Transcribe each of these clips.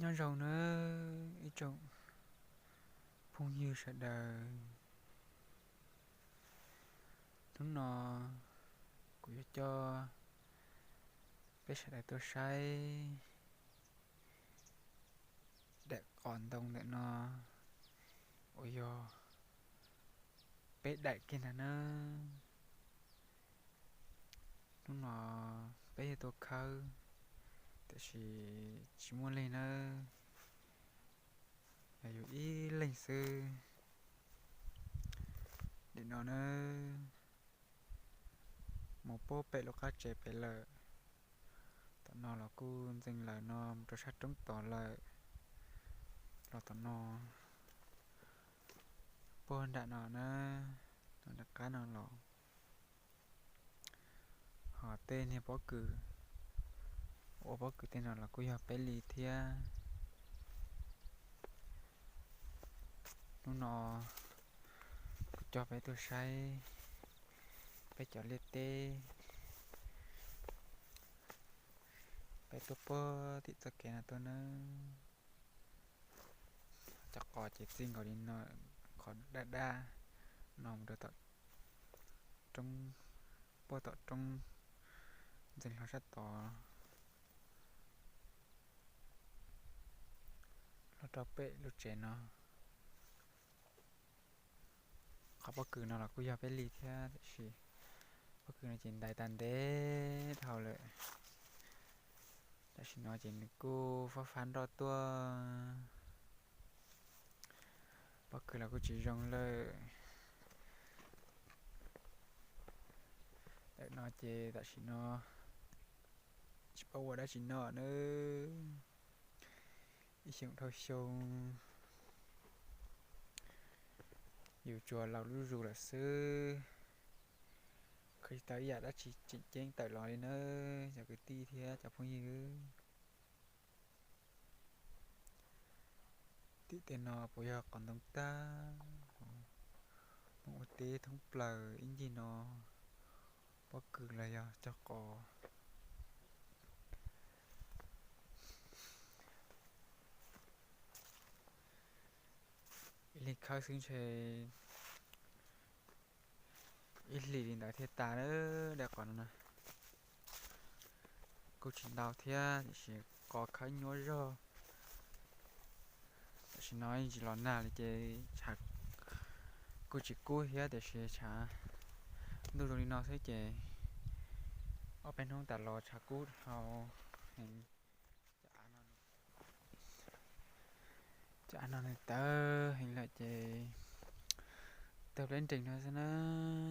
Nyob zoo nawb ib tsoom phooj ywg sawv daws. Hnub no kuv yuav coj peb sawv daws tuaj saib daim qos ntoo ntawm no uas yog peb daim kiag ntag nawb. Hnub no peb yuav tuaj khawb, tiam sis tsis muaj leeg nawb, yog yus ib leeg xwb. Nim no nawb, mus puag pem lub qab tsev pem lawm. Tom no los kuj ntxeev lawm no mus rau sab roob tod lawm. Los tom no, puag nram no na, nram qab no los, ho tej niag pob kws, ua pob kws tej no los kuj yog peb li thiab. Hnub no kuv coj peb tuaj saib peb cov liaj teb, peb tuaj puag tim txoj kev no tuaj nawb. Cov qos ces txij nkaus li no, qhov daj daj no mus rau tom roob, puag tom roob ntxeev hlo sab tod los rau pem lub tsev no. Qhov pob kws no los kuj yog peb li thiab, tiam sis pob kws no ces ntais tag ntev dhau lawm. Tam sim no ces nws kuj fab fab nroj tuaj, pob kws los kuj tsis zoo lawm. Ntawm no ces tam sim no tsis paub ua dab tsi noj nawb. Ib xyoos dhau xyoo, yus tsuas laus lub zus lawm xwb, kho tsis tau ib yam dab tsi tseem ceeb tawm los li nawb cov kwv tij thiab cov phooj ywg. Tim tej no puas yog qos ntoo tag, mus ua teb thoob plaws ib ncig no, pob kws los yog cog qos. Ib leeg khawb xwb ntshe ib hlis li ntawd thiaj tas lawm. Daim qos no na kuj tsis ntau thiab, tiam sis qos khawb nyuaj zog. Tam sim no tsis los nag li ces tshav kuj tsis kub thiab, tiam sis tshav ntuj zoo li no xwb ces ob peb hnub tas los tshav kub dhau heev. Cov av no nws tawv heev lawm ces tawg pleb nrees no xwb na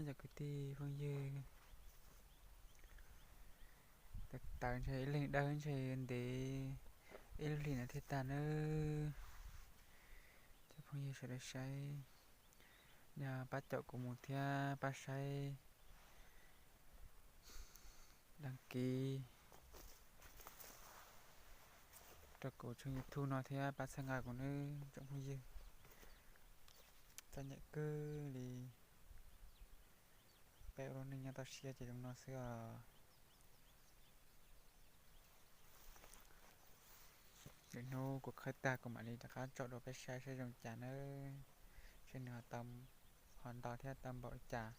cov kwv tij phooj ywg. Tawv tawv ntshe ib leeg dawb ntshe ntev ib lub hlis no thiaj tag nawb. Cov phooj ywg sawv daws saib, yog pab caum kuv mus thiab pab saib, đăng ký rau kuv tshooj YouTube no thiab pab txhawb nqa kuv nawb tsoom phooj ywg. Txom nyem kawg li, peb ua lub neej nyob toj siab ces zoo no xwb os. Lwm hnub kuv khawb tag kuv mam li rov qab tso dua peb saib saib zoo cas nawb, seb nws ho ntau thiab tau npaum li cas.